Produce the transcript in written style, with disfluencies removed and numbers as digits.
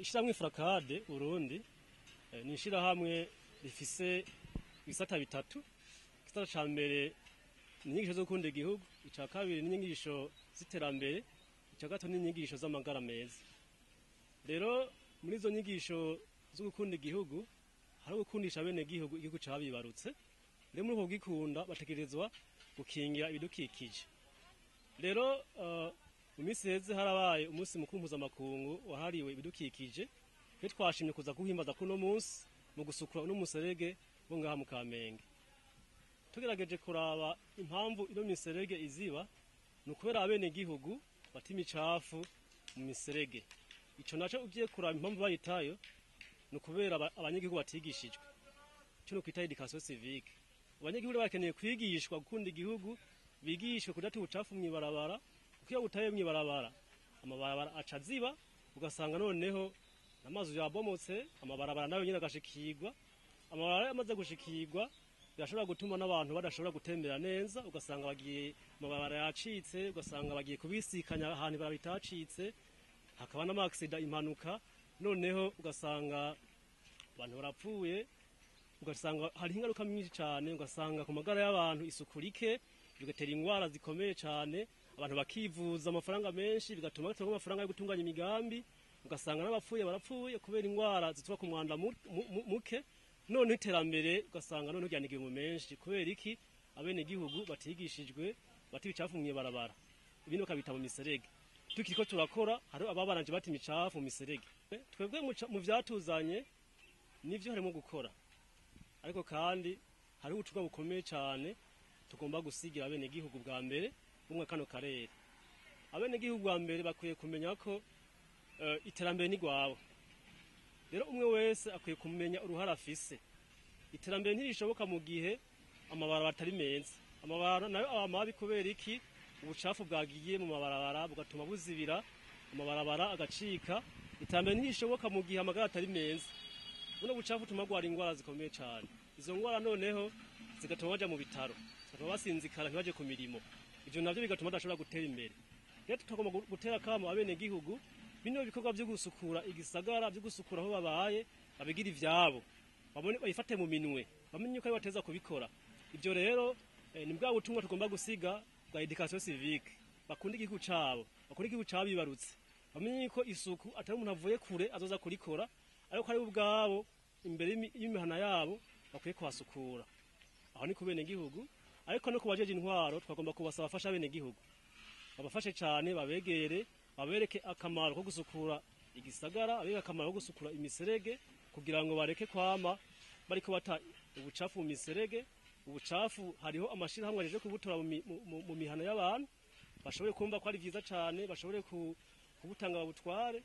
Ishyirahamwe Frakade Burundi ni ishyirahamwe rifise ibisata bitatu. Igisata ca mbere ni inyigisho zo gukunda igihugu, ica kabiri ni inyigisho z'iterambere, ica gatatu ni inyigisho z'amagara meza. Rero muri izo nyigisho zo gukunda igihugu hari gukundisha bene gihugu igihugu cabibarutse. Rero muri uko kugikunda bategerezwa gukingira ibidukikije. Rero mu minsi iheze harabaye umunsi mukuru mpuzamakungu wahariwe ibidukikije. Twe twashimye kuza guhimbaza kuno munsi mu gusukura uno muserege wo ngaha mu Kamenge. Tugerageje kuraba impamvu ino miserege iziba, ni ukubera abene gihugu bata imicafu mu miserege. Ico naco ugiye kuraba impamvu bayitayo, ni ukubera abanyagihugu batigishijwe. Ico no kwita éducation civique. Abanyagihugu bakeneye kwigishwa gukunda igihugu, bigishwe kudata ubucafu mw'ibarabara, kuko iyo butaye mw'ibarabara amabarabara aca aziba, ugasanga noneho amazu yabomotse, amabarabara nayo nyine agashikirwa. Amabarabara amaze gushikirwa birashobora gutuma n'abantu badashobora gutembera neza, ugasanga bagiye amabarabara yacitse, ugasanga bagiye kubisikanya ahantu ibarabara bitacitse, hakaba n'ama accidents, impanuka, noneho ugasanga abantu barapfuye, ugasanga hariho ingaruka nyinshi cyane, ugasanga ku magara y'abantu isuku rike bigatera indwara zikomeye cyane, abantu bakivuza amafaranga menshi, bigatuma batonga amafaranga yo gutunganya imigambi, ugasanga n'abapfuye barapfuye kubera indwara zituruka ku mwanda muke. None iterambere ugasanga none ryanigiwe mu menshi. Kubera iki? Abene gihugu batigishijwe, bata ibicafu mw'ibarabara, ibindi bakabita mu miserege. Tukiriko turakora hari ababaranje bata imicafu mu miserege. Twebwe mu vyatuzanye nivyo harimo gukora, ariko kandi hariho ubutumwa bukomeye cyane tugomba gusigira abene gihugu. Bwa mbere bumwe kano karere, abene gihugu bwa mbere bakwiye kumenya ko iterambere ni rwabo. Rero umwe wese akwiye kumenya uruhara afise. Iterambere ntirishoboka mu gihe amabarabara atari meza. Amabarabara nayo aba mabi kubera iki? Ubucafu bwagiye mu mabarabara bugatuma buzibira amabarabara agacika. Iterambere ntirishoboka mu gihe amagara atari meza. Buno bucafu butuma bagwara ingwara zikomeye cyane. Izo ngwara noneho zigatuma baja mu bitaro, zigatuma basinzikara ntibaje ku mirimo. Ivyo navyo bigatuma badashobora gutera imbere. Rero tutagomba gutera akamo abenegihugu, bino bikorwa vyo gusukura igisagara, vyo gusukura aho babaye, babigira ivyabo, babone bayifate mu minwe, bamenye yuko ari bateza kubikora. Ivyo rero ni bwa butumwa tugomba gusiga bwa éducation civique. Bakunda igihugu cabo, bakunda igihugu cabibarutse, bamenye yuko isuku atari umuntu avuye kure azoza kurikora, ariko ari ubwabo imbere y'imihana yabo bakwiye kuhasukura. Aho ni ku benegihugu, ariko no ku bajeje intwaro twagomba kubasaba bafasha abenegihugu, babafashe cyane, babegere, babereke akamaro ko gusukura igisagara, abereke akamaro ko gusukura imiserege, kugira ngo bareke kwama bariko bata ubucafu mu miserege. Ubucafu hariho amashirahamwe aje kubutora mu mihana y'abantu, bashoboye kumva ko ari vyiza cane, bashobore kubutanga babutware.